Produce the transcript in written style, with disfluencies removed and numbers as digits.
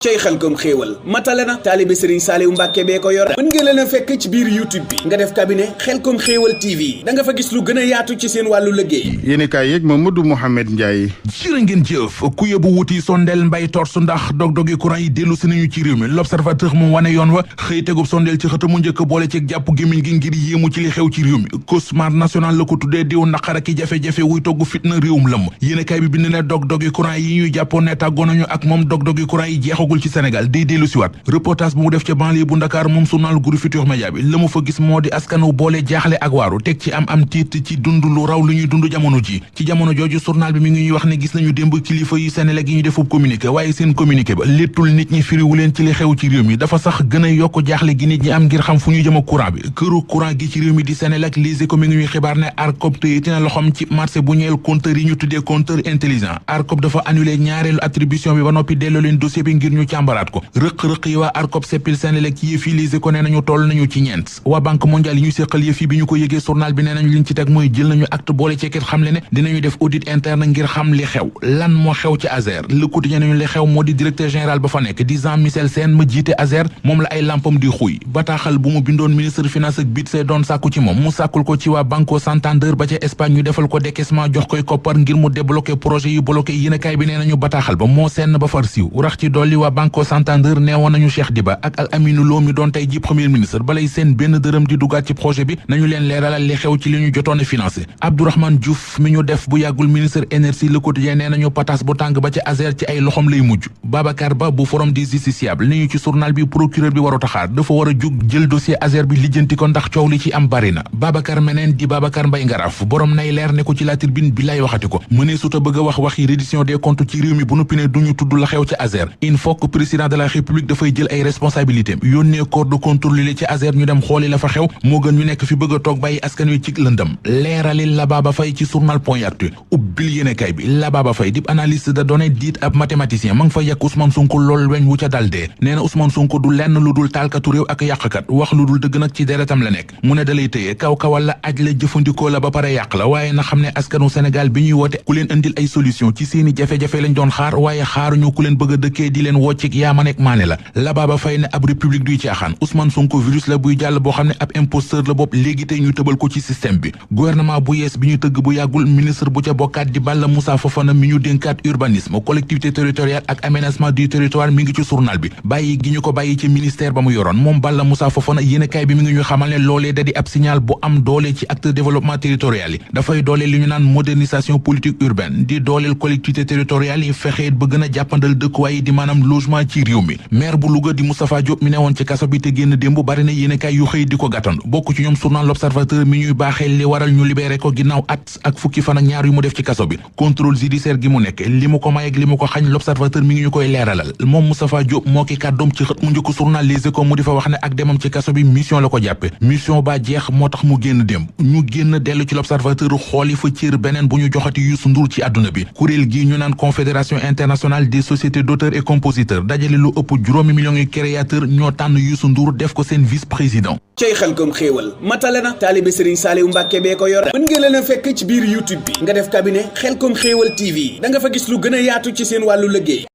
cey Xelcom xéewal matale na taalibe Serigne Saliou Mbàkke bee ko yor mën ngeen leen a fekk ci biir YouTube bi nga def cabinet Xelcom xéewal TV da nga fa gis lu gën a yaatu ci seen wàllu liggéey yéeni kaay yeeg Mamadou Mouhamed Ndiaye. jërë ngeen jëf ku yóbbu wuti sondeel mbay tors ndax dog-dogi courant yi dellu si nañu ci réew mi l'observateur moom wane yoon wa xëy tegub sondeel ci xëtamu njëkk boole ci jàpp gémmiñ gi ngir yéemu ci li xew ci réew mi cauchemar national la ko tuddee diw naqar ak jafe-jafe wuy togg fitna réewum lëmm yéeni kaay bi bind ne dog-dogi courant yi ñuy jàppoon ne tàggoo nañu ak moom dog-dogi courant yi jeexagul ci Sénégal dellu si waat reportage bu mu def ca banlieue bu Ndakaar moom journal Groupe Futurs Médias bi la mu fa gis moo di askanu boole jaaxle ak waaru teg ci am tiit ci dund lu raw lu ñuy dund jamono ji ci jamono jooju journal bi mi ngi ñuy wax ne gis nañu démb kilifa yi Senelec yi ñu defub communiqué waaye seen communiqué ba léttul nit ñi firiwu leen ci li xew ci réew mi dafa sax gën a yokk jaaxle gi nit ñi am ngir xam fu ñu jëm ak courant bi këru courant gi ci réew mi di Senelec Les Échos mi ngi ñuy xibaar ne ARCOP tëye na loxoom ci marché bu ñeel compteur yi ñu tuddee compteur intelligent ARCOP dafa annulé ñaareelu attribution bi ba noppi delloo leen dossier bi ngir ñu càmbaraat ko rëq-rëq yi waa ARCOP seppil Senelec yëf yi Les Échos nee nañu toll nañu ci ñeent waa banque mondiale yi ñu séqal yëf yi bi ñu ko yëgee journal bi nee nañu liñ ci teg mooy jël nañu acte boole ceekit xam le ne dinañu def audit interne ngir xam li xew lan moo xew ci ASER Le Quotidien nañu li xew moo di directeur général ba fa nekk di Jean-Michel Sène ma jiite ASER moom la ay lampam di xuy bataaxal bu mu bindoon ministre finance ak budget doon sàkku ci moom mu sàkkul ko ci waa Banco Santander ba ca Espagne ñu defal ko décaissement jox koy koppar ngir mu débloqué projet yu bloqué yéenekaay bi nee nañu bataaxal ba moo senn ba far siiw rax ci dolli waa Banco Santander neewoon nañu Cheikh Diba ak Al Aminou Lo mi doon tey ji premier ministre balay seen benn dërëm di dugaat ci projet bi nañu leen leeralal li xew ci li ñu jotoon a financé Abdourahmane Diouf mi ñu def bu yàggul ministre énergie Le Quotidien nee nañu patas bu tàng ba ca ASER ci ay loxom lay mujj Babacar Ba bu forum des justiciables ni ñu ci journal bi procureur bi waru taxaar dafa war a jug jël dossier ASER bi lijjanti ko ndax coow li ci am bari na Babacar meneen di Babacar Mbaye Ngaraf borom nay leer ne ko ci la tribune bi lay waxati ko mënee suta bëgg a wax waxi reddition des comptes ci réew mi bu noppi ne duñu tudd la xew ci ASER il faut que président de la république dafay jël ay responsabilités yónnee corps de contrôle li ci ASER ñu dem xooli la fa xew moo gën ñu nekk fi bëgg a toog bàyyi askan wi ci lëndëm leeralil la Baba Faye ci journal Point Actu ubbil yéenekaay bi la Baba Faye dip analyste de données dit ab mathématicien ma ngi fa yàq Ousmane Sonko lool weñ wu ca dal dee nee na Ousmane Sonko du lenn lu dul taalkatu réew ak yàqkat wax lu dul dëgg nag ci deretam la nekk mu ne dalay tëye kaw-kawal la aj la jëfandikoo la ba pare yàq la waaye na xam ne askanu Sénégal bi ñuy woote ku leen indil ay solution ci seeni jafe-jafe lañ doon xaar waaye xaaruñu ku leen bëgg a dëkkee di leen woccik yaa ma nekk maane la Baba Faye ne ab république duy caaxaan Ousmane Sonko virus la buy jàll boo xam ne ab imposteur la bopp léegi tey ñu tëbal ko ci système bi gouvernement bu yees bi ñu tëgg bu yàggul ministre bu ca bokkaat di Balla Moussa Fofana mi ñu dénkaat urbanisme collectivité territoriale ak aménagement du territoire mi ngi ci journal bi bàyyi gi ñu ko bàyyi ci ministère ba mu yoroon moom Balla Moussa Fofana yéenekaay bi mi ngi ñu xamal ne loolee da di ab signal bu am doole ci acteur développement territorial yi dafay dooleel li ñu naan modernisation politique urbaine di dooleel collectivité territoriale yi fexeet ba gën a jàppandal dëkkuwaay yi di maanaam logement ci réew mi maire bu Louga di Moustapha Diop mi newoon ci kaso bi te génn démb bari na yéenekaay yu xëy di ko gàttandu bokk ci ñoom journal L'Observateur mi ñuy baaxee li waral ñu libéré ko ginnaaw at ak fukki fan ak ñaar yu mu def ci kaso bi contrôle judiciaire gi mu nekk li mu ko may ak li mu ko xañ L'Observateur mi ngi ñu koy leeralal moom Moustapha Diop moo ki kàddoom ci xët mu njëkk journal Les Échos mu di fa wax ne ak demam ci kaso bi mission la ko jàppe mission ba jeex moo tax mu génn démb ñu génn dellu ci L'Observateur xooli fa cër beneen bu ñu joxati Youssou Ndour ci àdduna bi kuréel gi ñu naan confédération internationale des sociétés d'auteurs et compositeurs dajale lu ëpp juróomi millions yu créateurs ñoo tànn Youssou Ndour def ko seen vice-président cey Xelcom xéewal matale na taalibe Serigne Saliou Mbàkke bee ko yor mën ngeen leen a fekk ci biir YouTube bi nga def cabinet Xelcom xéewal TV da nga fa gis lu gën a yaatu ci seen wàllu liggéey